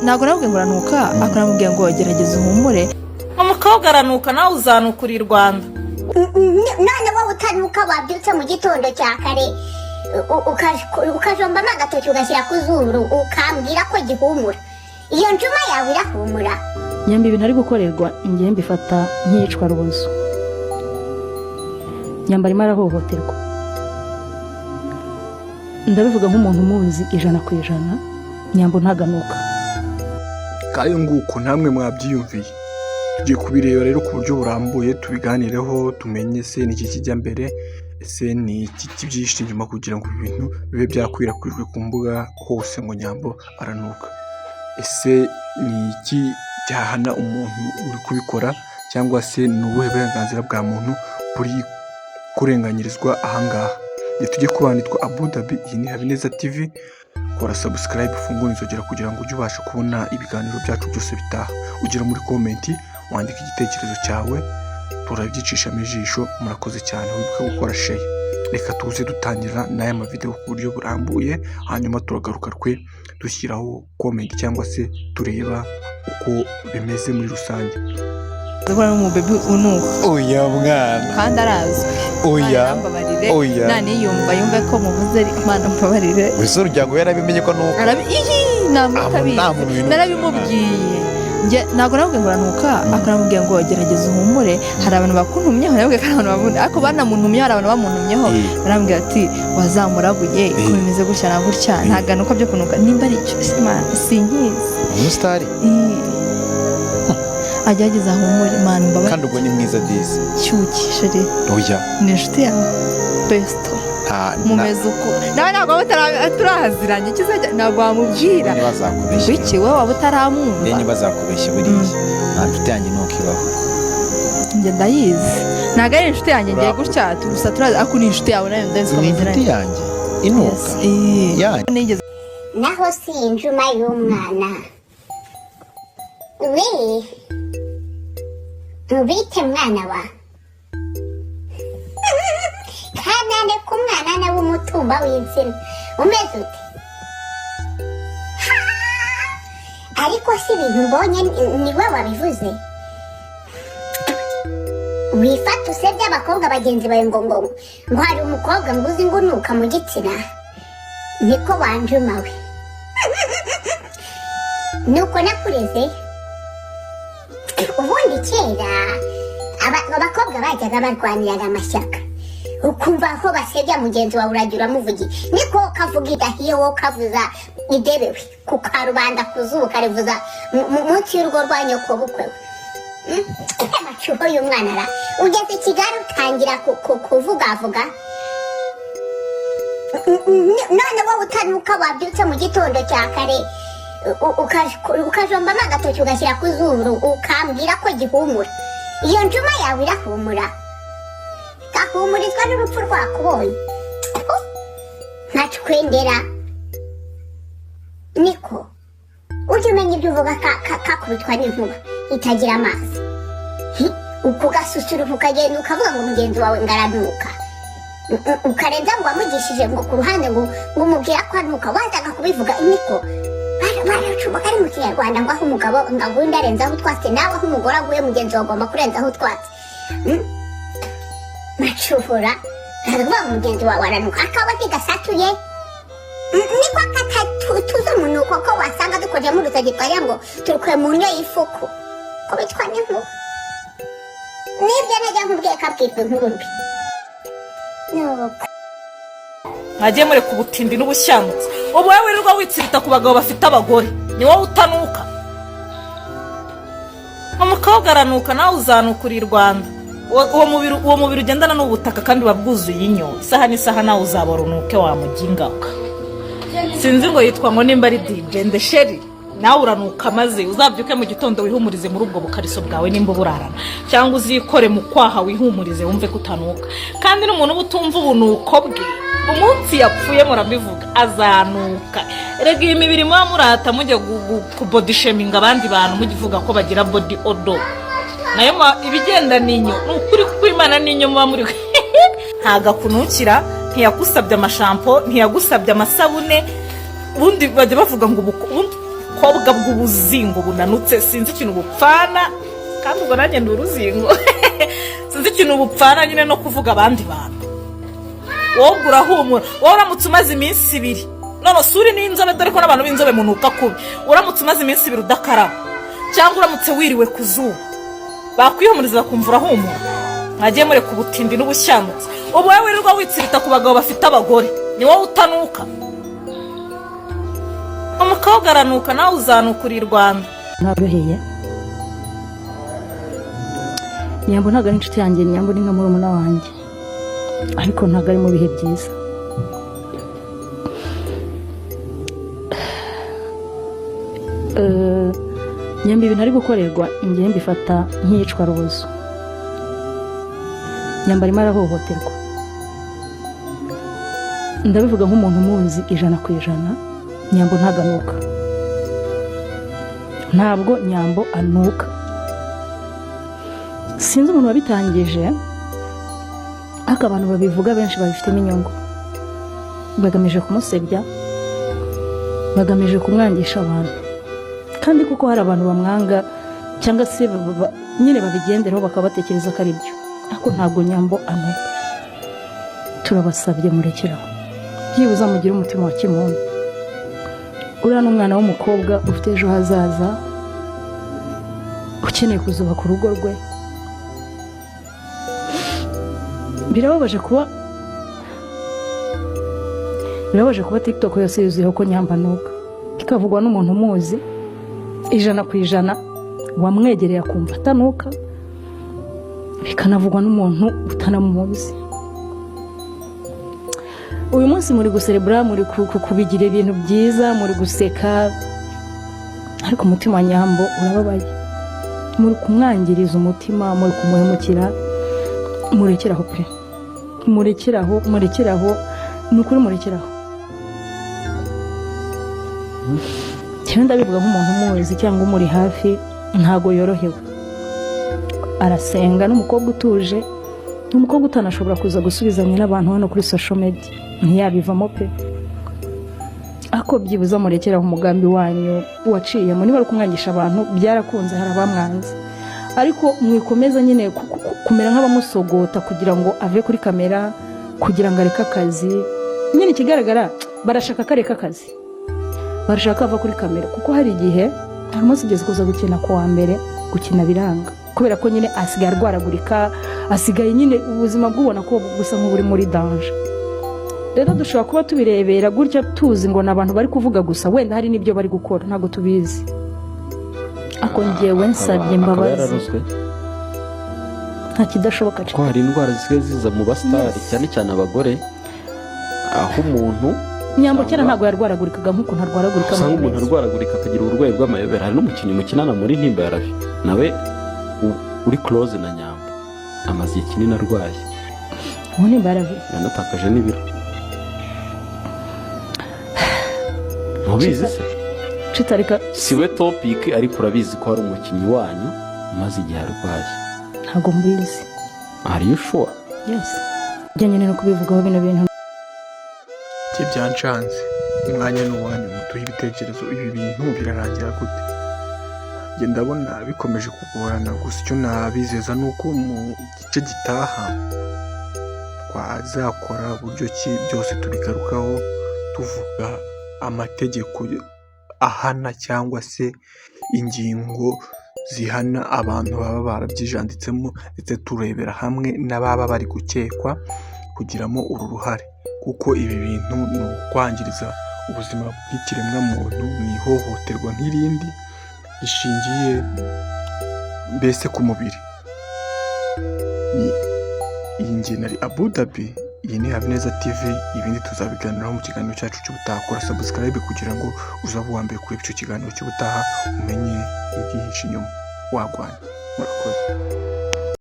Ntabwo namubwiye ngo uranuka, ariko namubwiye ngo gerageza uhumure. Umukobwa aranuka, nawe uzanukura i Rwanda. None wowe utanuka, wabyutse mu gitondo cya kare ukajombamo agatoki, ugashyira ku zuru, ukambwira ko gihumura? Iyo njuma yawe irahumura? Nyambo ibintu ari gukorerwa, njyewe mbifata nk'iyicwa rubozo. Nyambo arimo arahohoterwa. Ndabivuga nk'umuntu umuzi 100%. Nyambo ntaganuka. Kayo nguko, namwe mwabyiyumviye. Tugiye kubireba rero ku buryo burambuye, tubiganireho, tumenye se ni iki kijya mbere, ese ni iki kibyihishe inyuma kugira ngo ibi bintu bibe byakwirakwijwe ku mbuga hose ngo Nyambo aranuka? Ese ni iki cyahana umuntu uri kubikora, cyangwa se ni ubuhe burenganzira bwa muntu buri kurenganyirizwa ahangaha? Tujye kubana. Nitwa Abu Dhabi, iyi ni Habineza TV. Kora subscribe, ufungure inzogera kugira ngo ujye ubasha kubona ibiganiro byacu byose bitaha. Ugera muri comment, wandike igitekerezo cyawe, turabyicishamo ijisho. Murakoze cyane, wibuke gukora share. Reka tuze dutangira n'aya mavideo ku buryo burambuye, hanyuma turagaruka twe dushyiraho comment cyangwa se tureba uko bimeze muri rusange. Ndabona n'umubebi unuka. Oya mwana. Kandi arazwi. Oya. Imana mbabarire. Oya. Naniyumva yumve ko muvuze, ariko Imana mbabarire. Wese ururyango yarabimenye ko nuko? Ihi, ntabwo Abo utabizi. nta muntu winukira. Narabimubwiye. Njye ntabwo namubwiye ngo uranuka, ariko namubwiye ngo gerageza uhumure. Hari abantu bakuntumyeho, namubwiye ko hari abantu bamuntu, ariko banamuntumyeho, hari abantu bamuntumyeho. Barambwira ati wazamurabuye ko bimeze gutya na gutya, ntaganuka byo kunuka. Nimba ari icyo, Imana sinkizi. Umusitari. Ih. Agerageza ahumure, Imana mbabarire. Kandi ubwo ni mwiza disi. Cyukishe rero. Oya. Ni inshuti yawe besto. Nta Mumeze uko nawe ntabwo waba turaziranye, kizajya ntabwo wamubwira. Niba bazakubeshya. Wiki wowe waba utaramwumva. Niba bazakubeshya, buriya nta nshuti yanjye nuko ibaho. Njye ndayizi, ntabwo ari inshuti yanjye ngiye gutya gusa turazi, ariko ni inshuti yawe nayo, ndazi ko Ni inshuti muziranye. yanjye inuka? Yes, eh. Yanjye. Nigeze Naho si injuma y'umwana we, mubite mwana wa kanane k'umwana nawe, umutumba w'insina umeze ute? Ha! Ariko si ibintu mbonye ni we wabivuze? Wifata usebye abakobwa bagenzi bawe ngo hari umukobwa ngo uzi ngo unuka mu gitsina. Niko wanjuma we, nuko nakureze. Ubundi kera abakobwa bajyaga barwaniraga amashyaka, ukumva aho basebya mugenzi wawe urajya uramuvugira. Niko kavuga idahiye, wowe ukavuza idebewe ku karubanda, ku zuba, ukarivuza munsi y'urugo rwa nyoko bukwe we. Amacuho y'umwana ra, ugeze i Kigali utangira kuvugavuga. None wowe utanuka, wabyutse mu gitondo cya kare ukajombamo agatoki, ugashyira ku zuru, ukambwira ko gihumura? Iyo njuma yawe irahumura? Gahumurizwa n'urupfu rwakubonye ntacwendera. Niko ujye umenya ibyo uvuga, kakubitwa n'inkuba itagira amazi. Ukugasusuruka, ukagenda ukavuga ngo mugenzi wawe ngo aranuka, ukarenza ngo wamugishije ngo ku ruhande ngo umubwira ko anuka, wazaga kubivuga. Niko baracuba ari mu Kinyarwanda ngo aho umugabo ngo aguye undi arenzaho utwatsi, nawe aho umugore aguye mugenzi wawe agomba kurenzaho utwatsi. Macuhura, aravuga ngo mugenzi wawe aranuka, akaba ntigasatuye. Niko katatuza umunuko ko wasanga dukoreyemo urutoki, twagira ngo turukuye mu ndyo y'ifuku. Kubitwa n'inkuba nibyo najya nkubwiye, kabwirwa inkuru mbi nuko. Mwagiye mureka ubutindi n'ubushyamutse. Ubu wowe wirirwa witsirita ku bagabo bafite abagore, ni wowe utanuka? Umukobwa aranuka, nawe uzanukura i Rwanda. Uwo mubiri ugendana n'ubutaka kandi buba bwuzuye inyo, isaha n'isaha nawe uzabora unuke wamugingaho. Sinzi ngo yitwa ngo nimba ari DJ Ndesheri, nawe uranuka. Maze uzabyuke mu gitondo wihumurize muri ubwo bukariso bwawe nimba uburarana, cyangwa uzikore mu kwaha wihumurize, wumve ko utanuka. Kandi n'umuntu uba utumva ubunuko bwe, umunsi yapfuye murabivuga, azanuka. Erega iyi mibiri muba murata mujya kubody shaminga abandi bantu, mugivuga ko bagira body odor, nayo ibigenda n'inyo. Ni ukuri kw'Imana, n'inyo muba muri. Ntabwo akunukira, ntiyagusabye amashampo, ntiyagusabye amasabune. Ubundi bajya bavuga ngo ubundi Ubukobwa bw'ubuzingo bunanutse, sinzi ikintu bupfana, kandi ubwo nanjye ndi uruzingo, sinzi ikintu bupfana nyine no kuvuga abandi bantu. Wowe ubwo urahumura, wowe uramutse umaze iminsi 2, none suri n'inzobe, dore ko n'abantu b'inzobe munuka kubi. Uramutse umaze iminsi 2 udakaraba, cyangwa uramutse wiriwe ku zuba, bakwihumuriza bakumva urahumura. Mwagiye mureka ubutindi n'ubushyamutse. Ubu wowe wirirwa witsirita ku bagabo bafite abagore, ni wowe utanuka? Umukobwa aranuka, nawe uzanuka uri i Rwanda. Ntabyoheye. Nyambo ntabwo ari inshuti yanjye, Nyambo ni nka murumuna wanjye, ariko ntabwo ari mu bihe byiza. Nyambo ibintu ari gukorerwa njyewe mbifata nk'iyicwa rubozo. Nyambo arimo arahohoterwa, ndabivuga nk'umuntu umuzi 100%. Nyambo ntabwo anuka, ntabwo Nyambo anuka. Sinzi umuntu wabitangije, ariko abantu babivuga benshi babifitemo inyungu, bagamije kumusebya, bagamije kumwangisha abantu. Kandi kuko hari abantu bamwanga cyangwa se nyine babigenderaho bakaba batekereza ko ari byo, ariko ntabwo Nyambo anuka. Turabasabye murekeraho, byibuze mugire umutima wa kimuntu. Uriya ni umwana w'umukobwa ufite ejo hazaza, ukeneye kuzubaka urugo rwe. Birababaje kuba TikTok yose yuzuyeho ko Nyambo anuka, ikavugwa n'umuntu umuzi 100%, wamwegereye akumva atanuka, bikanavugwa n'umuntu utanamuzi. Uyu munsi muri guserebura, muri kubigira ibintu byiza, muri guseka, ariko umutima wa Nyambo urababaye. Muri kumwangiriza umutima, muri kumuhemukira. Murekeraho pe, murekeraho, murekeraho, ni ukuri murekeraho. Njyewe ndabivuga nk'umuntu umuzi cyangwa umuri hafi, ntago yorohewe. Arasenga, n'umukobwa utuje, ni umukobwa utanashobora kuza gusubizanya n'abantu hano kuri social media, ntiyabivamo pe. Ariko byibuze murekeraho umugambi wanyu waciyemo. Niba ari kumwangisha abantu byarakunze, hari abamwanze, ariko mwikomeza nyine kumera nk'abamusogota kugira ngo ave kuri kamera, kugira ngo areke akazi. Nyine ikigaragara barashaka ko areka akazi, barashaka ko ava kuri kamera, kuko hari igihe hari umunsi ugeze kuza gukina ku wa mbere, gukina biranga kubera ko nyine asigaye arwaragurika, asigaye nyine ubuzima bw'ubona ko busa nk'uburi muri danger. Rero dushobora kuba tubirebera gutya tuzi ngo ni abantu bari kuvuga gusa, wenda hari n'ibyo bari gukora ntabwo tubizi. Ariko njyewe nsabye imbabazi, nta kidashoboka. Ko hari indwara zisigaye ziza mu basitari, cyane cyane abagore, aho umuntu Nyambo kera ntabwo yarwaragurikaga nk'ukuntu arwaragurika. Usanga umuntu arwaragurika akagira uburwayi bw'amayobera. Hari n'umukinnyi mukinana muri Ntimba ya Ravi, nawe uri close na Nyambo, amaze igihe kinini arwaye. Ubu Ntimba ya Ravi yanatakaje n'ibiro. Ntubizi se? Si we topic, ariko urabizi ko hari umukinnyi wanyu umaze igihe arwaye. Ntabwo mbizi. Are you sure? Yes. Bijyanye no kubivugaho bino bintu Byancanze. Umwanya ni uwanyu, muduhe ibitekerezo. Ibi bintu birarangira gute? Njye ndabona bikomeje kugorana, gusa icyo nabizeza ni uko mu gice gitaha twazakora buryo ki byose tubigarukaho, tuvuga amategeko ahana cyangwa se ingingo zihana abantu baba barabyijanditsemo, ndetse turebera hamwe n'ababa bari gukekwa kugiramo uru ruhare, kuko ibi bintu ni ukwangiriza ubuzima bw'ikiremwamuntu, ni ihohoterwa nk'irindi rishingiye mbese ku mubiri. Iyi ngiyi nari Abu Dhabi, iyi ni Habineza TV, ibindi tuzabiganiraho mu kiganiro cyacu cy'ubutaha. Kora subscribe kugira ngo uzabe uwa mbere kureba icyo kiganiro cy'ubutaha, umenye ibyihishe inyuma. Wagwanye, murakoze.